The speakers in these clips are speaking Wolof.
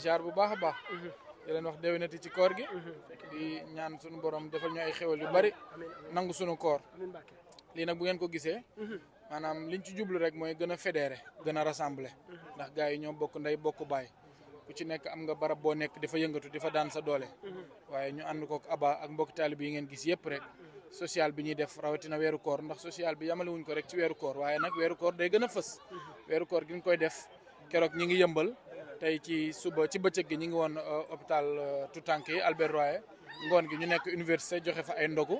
ziar bu baax a baax. di leen wax déwénati ci koor gi. di ñaan suñu borom defal ñu ay xéwal yu bari. nangu suñu koor. lii nag bu ngeen ko gisee. maanaam liñ ci jublu rek mooy gën a fédéré gën a rassemblé. ndax gars yi ñoo bokk ndey bokk baay. ku ci nekk am nga barab boo nekk di fa yëngatu di fa daan sa doole. waaye ñu ànd kook Aba ak mbokk taalibe yi ngeen gis yëpp rek. social bi ñuy def rawatina weeru koor ndax social bi yamale wuñ ko rek ci weeru koor waaye nag weeru koor day gën a fës. weeru koor gi ñu koy def keroog ñi ngi yëmbal tey ci suba ci bëccëg gi ñu ngi woon hôpital Toutanké Albert Royer ngoon gi ñu nekk université joxe fa ay ndogu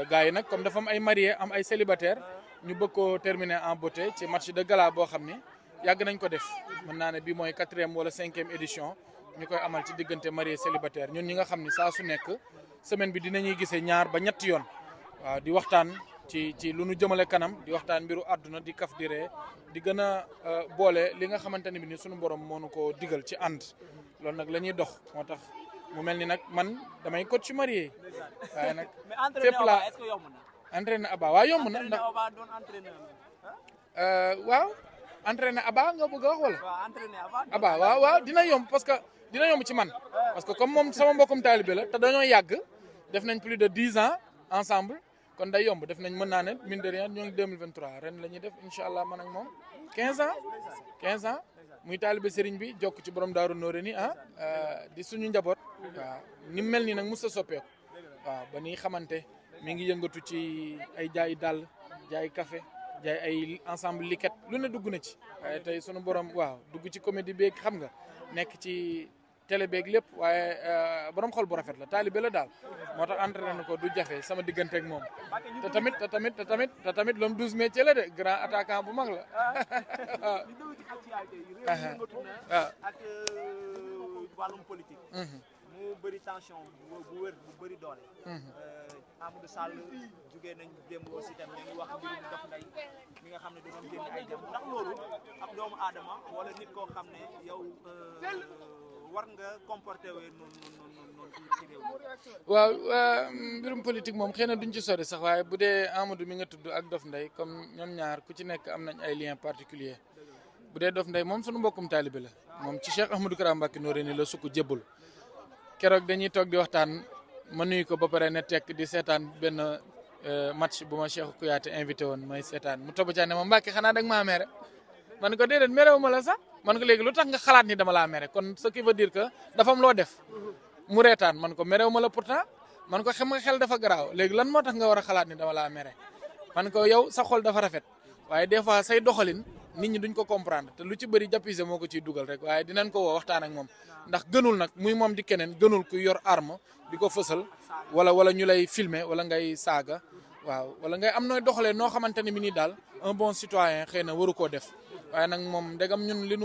gars yi nag comme dafa am ay marié am ay célibataire ñu bëgg ko terminer en beauté ci match de gala boo xam ni yàgg nañ ko def mën naa ne bii mooy 4e wala 5e édition ñu koy amal ci diggante marié célibataire ñun ñi nga xam ni saa su nekk semaine bi dinañuy gisee ñaar ba ñetti yoon waaw di waxtaan ci lu nu jëmale kanam di waxtaan mbiru àdduna di kaf di ree di gën a boole li nga xamante ne bi ni sunu borom moo nu ko digal ci ànd loolu nag la ñuy dox moo tax mu mel ni nag man damay coach marié waaye nag fépp la entraîné Aba waaw yomb na ndax waaw entraîné Aba nga bëgg a wax wala Aba waaw dina yomb parce que dina yomb ci man parce que comme moom sama mbokkum taalibe la te dañoo yàgg def nañ plus de 10 ans ensemble kon day yomb def nañ mën naa ne mine de rien ñoo ngi 2023 ren la ñuy def incha allah man ak moom 15 ans muy taalibe sëriñ bi jokk ci borom daaru nóore ni di suñu njaboot waaw ni mu mel nii nag mos a soppeeku waaw ba ni xamante mi ngi yëngatu ci ay jaay dàll jaay café jaay ay ensemble liket lu ne dugg na ci waaye tey sunu borom waaw dugg ci comédie beeg xam nga nekk ci télé beeg lépp waaye borom xol bu rafet la taalibe la daal moo tax entraîné ko du jafe sama diggante ak moom te tamit l'homme 12 métier la de grand attaquant bu mag la waaw. ak wàllum politique. mu bëri tension bu wér bu bëri doole. Amadou Sall jugee nañ démb aussi tam ñu ngi wax mbirum Dof Ndeye mi nga xam ne dañoo génn ay jëm ndax loolu ab doomu aadama wala nit koo xam ne yow. war nga comporté wee noonu ci réew mi. waaw mbirum politique moom xëy na duñ ci sori sax waaye bu dee Amadou mi nga tudd ak Dof Ndeye comme ñoom ñaar ku ci nekk am nañ ay liens particuliers bu dee Dof Ndeye moom sunu mbokkum taalibe la moom ci Cheikh Ahmadou Kara Mbacké Noreyni la sukk jébbul keroog dañuy toog di waxtaan ma nuyu ko ba pare ne tekk di seetaan benn match bu ma Cheikh Kouyaté invité woon may seetaan mu topp caa ne ma Mbacké xanaa dag maa mere man ko déedéet merewu ma la sax man ko léegi lu tax nga xalaat ni dama laa mere kon ce qui veut dire que dafa am loo def mu reetaan man ko merewu ma la pourtant man ko xam nga xel dafa garaaw léegi lan moo tax nga war a xalaat ni dama laa mere man ko yow sa xol dafa rafet waaye des fois say doxalin nit ñi duñ ko comprendre te lu ci bëri jàppise moo ko ciy dugal rek waaye dinañ ko woo waxtaan ak moom ndax gënul nag muy moom di keneen gënul ku yor arme di ko fësal wala ñu lay filmer wala ngay saaga waaw wala ngay am nooy doxalee noo xamante ne mi nii daal un bon citoyen xëy na waru koo def waaye nag moom ndegam ñun li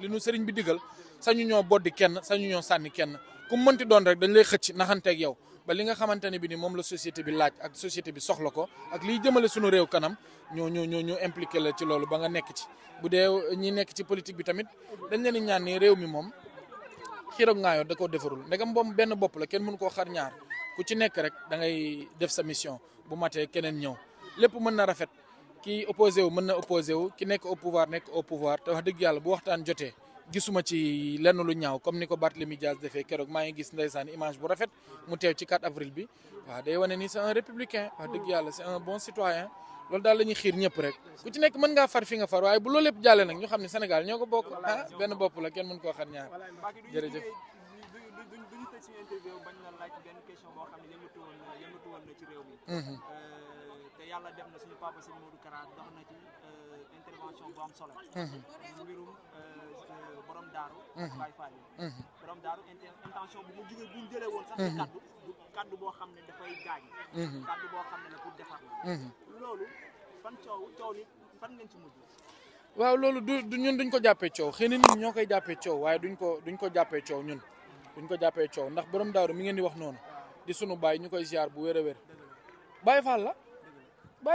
nu sëriñ bi digal sañu ñoo boddi kenn sañu ñoo sànni kenn ku mënti doon rek dañ lay xëcc naxanteeg yow ba li nga xamante ne bi ni moom la société bi laaj ak société bi soxla ko ak liy jëmale suñu réew kanam ñoo impliqué la ci loolu ba nga nekk ci bu dee ñi nekk ci politique bi tamit dañ leen di ñaan ni réew mi moom xiiroog ngaayoo da koo defarul ndegam moom benn bopp la kenn mënu koo xar ñaar ku ci nekk rek da ngay def sa mission bu matee keneen ñëw lépp mën na rafet ki opposé wu mën na opposé wu ki nekk au pouvoir nekk au pouvoir te wax dëgg yàlla bu waxtaan jotee gisuma ci lenn lu ñaaw comme ni ko Barthélémy Dias defee keroog maa ngi gis ndeysaan image bu rafet mu teew ci 4 avril bi waaw day wane ni c'est un républicain wax dëgg yàlla c'est un bon citoyen loolu daal la ñuy xiir ñëpp rek ku ci nekk mën ngaa far fi nga far waaye bu loolu lépp jàllee nag ñu xam ne Sénégal ñoo ko bokk benn bopp la kenn mën koo xar ñaar jërëjëf. duñu tëj suñu interview bañ la laaj benn question boo xam ne yëngatu woon na ci réew mi. te yàlla def na suñu papa Serigne Modou Kara dox na ci intervention bu am solo. mbirum borom daaru. Baye Fall yi. borom daaru intention bu mu jugee bu ñu jëlee woon sax ci kaddu du kaddu boo xam ne dafay gaañ. kaddu boo xam ne la pour defar la. loolu fan coow ni fan ngeen ci mujj. waaw loolu du ñun duñ ko jàppee coow xëy na nit ñoo koy jàppee coow waaye duñ ko jàppee coow ñun duñ ko jàppee coow ndax borom daaru mi ngeen di wax noonu di sunu baay ñu koy ziar bu wér a wér Baye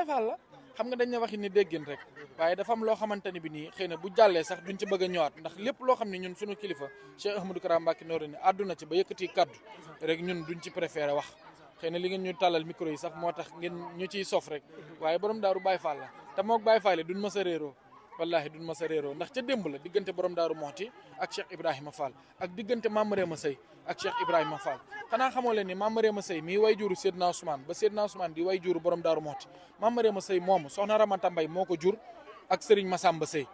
Fall la xam nga dañ ne waxi ni déggin rek waaye dafa am loo xamante ni bi nii xëy na bu jàllee sax duñ ci bëgg a ñëwaat ndax lépp loo xam ne ñun sunu kilifa Cheikh Ahmadou Kara Mbacké Noreyni àdduna ci ba yëkkati kaddu rek ñun duñ ci préféré wax xëy na li ngeen ñu tàllal micro yi sax moo tax ngeen ñu ciy sof rek waaye borom daaru Baye Fall la te moog Baye Fall yi duñ mës a réeroo wallahi duñ ma sa réeroo ndax ca démb la diggante borom Daaru Moxti ak Cheikh Ibrahima Fall ak diggante Mame Réma Sey ak Cheikh Ibrahima Fall xanaa xamoo leen ni Mame Réma Sey mii way juru Seydina Ousmane ba Seydina Ousmane di way juru borom Daaru Moxti Mame Réma Sey moomu soxna Ramata Mbay moo ko jur ak Serigne Massamba Sey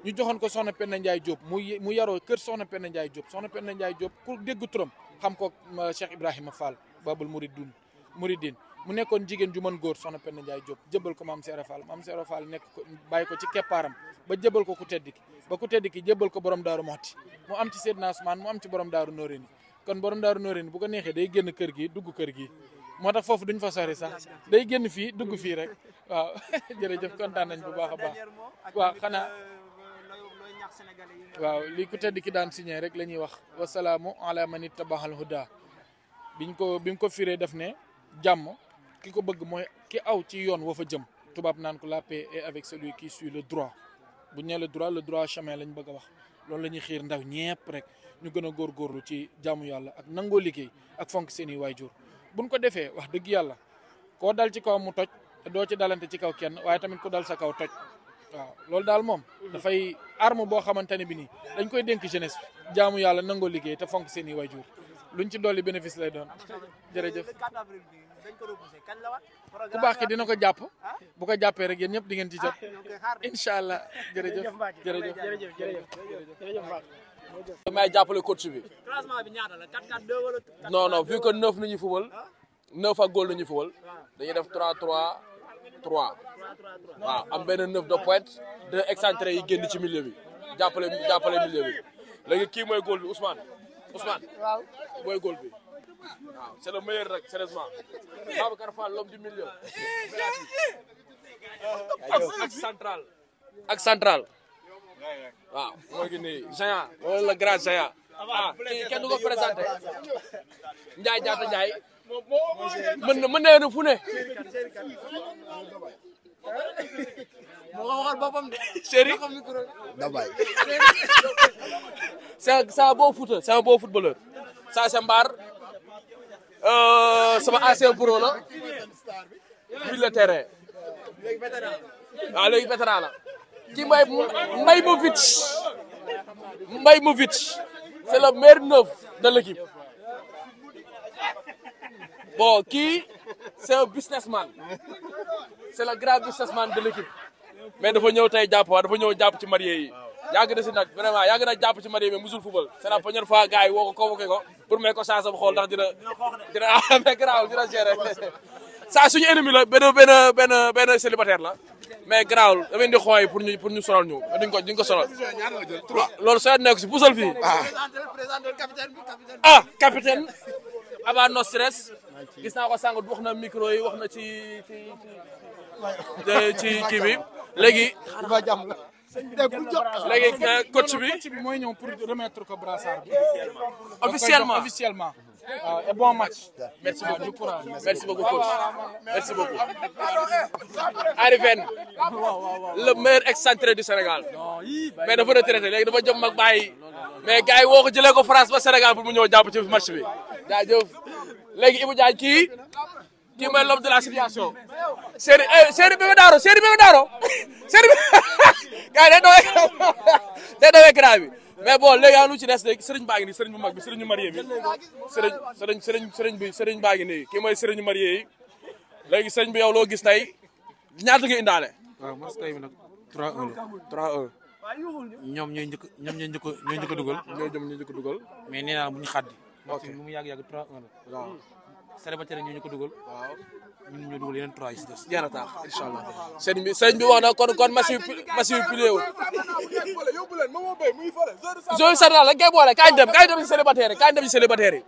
ñu joxoon ko soxna Penda Ndiaye Diop mu yaroo kër soxna Penda Ndiaye Diop soxna Penda Ndiaye Diop ku dégg turam xam ko Cheikh Ibrahima Fall babul Mouridine mu nekkoon jigéen ju mën góor soxna Penda Ndiaye Diop jëbal ko Mame Serra Fall nekk ko bàyyi ko ci keppaaram ba jëbal ko ku tedd ki ba ku tedd ki jëbal ko borom Daaru Moxti mu am ci Seydina Ousmane mu am ci borom Daaru Noreyni kon borom Daaru Noreyni bu ko neexee day génn kër gi dugg kër gi moo tax foofu duñ fa sori sax day génn fii dugg fii rek waaw jërëjëf kontaan nañ bu baax a baax waaw xanaa waaw lii ku tedd ki daan signé rek la ñuy wax wasalaamu ala man ittabahal huda bi mu ko firee def ne jàmm ki ko bëgg mooy ki aw ci yoon wa fa jëm tubaab naan ko la paix est avec celui qui suit le droit bu ñu nee le droit chemin lañ bëgg a wax loolu la ñuy xiir ndaw ñepp rek ñu gën a góorgóorlu ci jaamu yàlla ak nangoo liggéey ak fonk seeni waajur buñ ko defee wax dëgg yàlla koo dal ci kaw mu toj te doo ci dalante ci kaw kenn waaye tamit ku dal sa kaw toj waaw loolu daal moom dafay arme boo xamante ne bi nii dañ koy dénk jeunesse bi jaamu yàlla nangoo liggéey te fonk seeni waajur luñ ci dolli bénéfice lay doon jërëjëf ku baax ki dina ko jàpp bu ko jàppee rek yéen ñëpp di ngeen ci jot incha allah jërëjëf may jàppale coach bi non vu que 9 nañu fubal 9 ak góol nañu fubal dañuy def 3-3-3 waaw am benn 9 de pointe 2 excentré yi génn ci milieu bi jàppale milieu bi léegi kii mooy góol bi Ousmane mooy góol bi waaw c'est le meilleur rek sérieusement Babacar Fall l'homme du milieu ak central waaw moo ngi nii géant wala le grand géant kii kenn du ko présenté Ndiaye Diatta Ndiaye mën na fu ne moo waxal boppam de chéri dabay c'est un beau footeux c'est un beau footballeur ça c'est Mbar sama ancien pro la milieu de terrain waaw léegi vétéran la ki Mbaye c'est le meilleur neuf de l'équipe bon kii c'est un businessman c'est le grand businessman de l'équipe mais dafa ñëw tey jàpp ci marié yi yàgg na si nag vraiment yàgg na jàpp ci marié mais musul football c'est la première fois gars yi woo ko convoqué ko pour may ko chance am xool ndax dina mais garaaw dina gérer saa suñu ennemi la benn célibataire la mais garaawul da ngeen di xooy pour ñu sonal ñu duñ ko sonal loolu soo nekk si pusal fii capitaine aba no stress gis naa ko sànq wax na micro yi wax na ci kii bi léegi coach bi mooy ñëw pour remettre ko brassard bi officiellement et bon match merci beaucoup coach merci beaucoup Arriven le meilleur excentré du Sénégal mais dafa retraité léegi dafa jëm mag bàyyi mais gars yi woo ko jëlee ko France ba Sénégal pour mu ñëw jàpp ci match bi jaajëf léegi Ibou Diagne kii mooy l'homme de la situation séeri bébé daaro gars yi day dawee grand bi mais bon léegi yaa nu ci des léegi sëriñ baa ngi nii sëriñ bu mag bi sëriñ ñu marié bi sëriñ baa ngi nii kii mooy sëriñ ñu marié yi léegi sëriñ bi yow loo gis tey ñaata nga indaale waaw mos tey bi nag 3-1 ñoom ñooy njëkk a dugal mais nee naa bu ñu xaddi ok bu mu yàgg 3-1 la waaw célibataire ñoo ñu ko dugal waaw ñun ñoo dugal yeneen 3 yi si des jeena taax inshallah sëriñ bi wax na kon massive plié wu zone sarnal la ngay boole kañ dem ci célibataire yi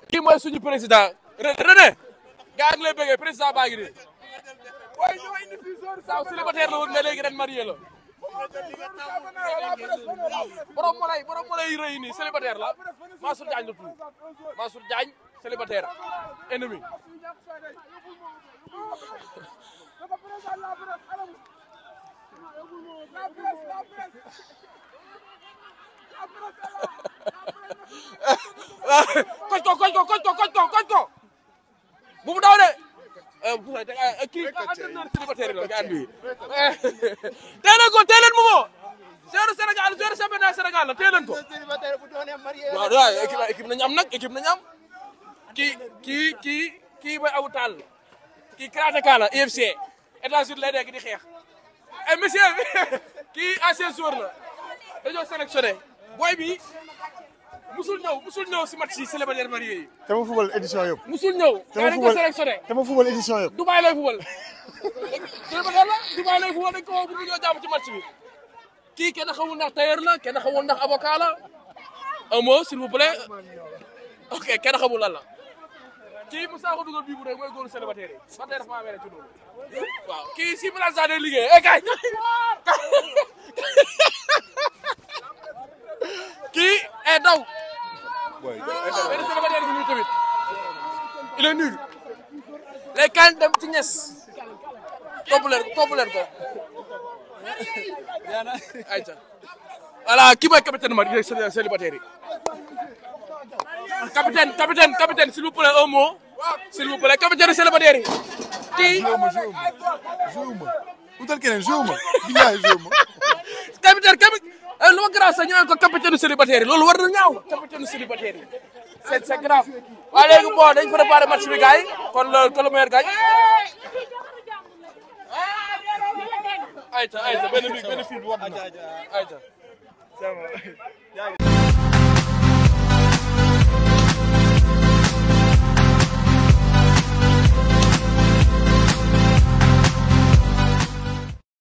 kii mooy suñu président René gaa ngi lay bëggee président baa ngi nii waaw célibataire la woon mais léegi ren marié la borom mo lay rëy nii célibataire la Mansour Diagne la tudd Mansour Diagne célibataire ennemi koj ko bu mu daw de kii entraîneur célibataire la gaan bi tey leen ko tey leen Momo joueur Sénégal joueur championnat Sénégal la tey leen ko waaw waaw équipe nañu am nag équipe nañu am kii mooy Abou Tall kii karateka la UFC États-Unis lay nekk di xeex et monsieur kii ancien joueur la dañoo sélectionné boy bi musul ñëw si match yi célibataire marié yi. te ma fubal édition yëpp. musul ñëw. dañ ko sélectionné te ma fubal édition yëpp. Dubaï lay fubal. célibataire la Dubaï lay fubal dañ ko woo pour ñu ñëw jàpp ci match bi. kii kenn xamul ndax tailleur la kenn xamul ndax avocat la. un mot s'il vous plaît. ok kenn xamul lan la. kii mu saako dugal bii bu rëy mooy góoru célibataire yi. ba tey dafa maa mere ci loolu. waaw kii si village day liggéey eh kay. kii daw. benn célibataire bi ñu tamit il est nul léegi kañ dem ci ñes topp leen ko ayca voilà kii mooy capitaine ma di célibataire yi capitaine s'il vous plaît un mot s'il vous plaît capitaine célibataire yi kii joué ma utal keneen joué ma billahi joué ma capitaine lu ma grâce ñu naan ko capitaine célibataire yi loolu war na ñaaw capitaine célibataire yi c'est grave waaye léegi bon dañ préparé match bi gars yi kon le meilleur gagne ayca benn fii bi war na ayca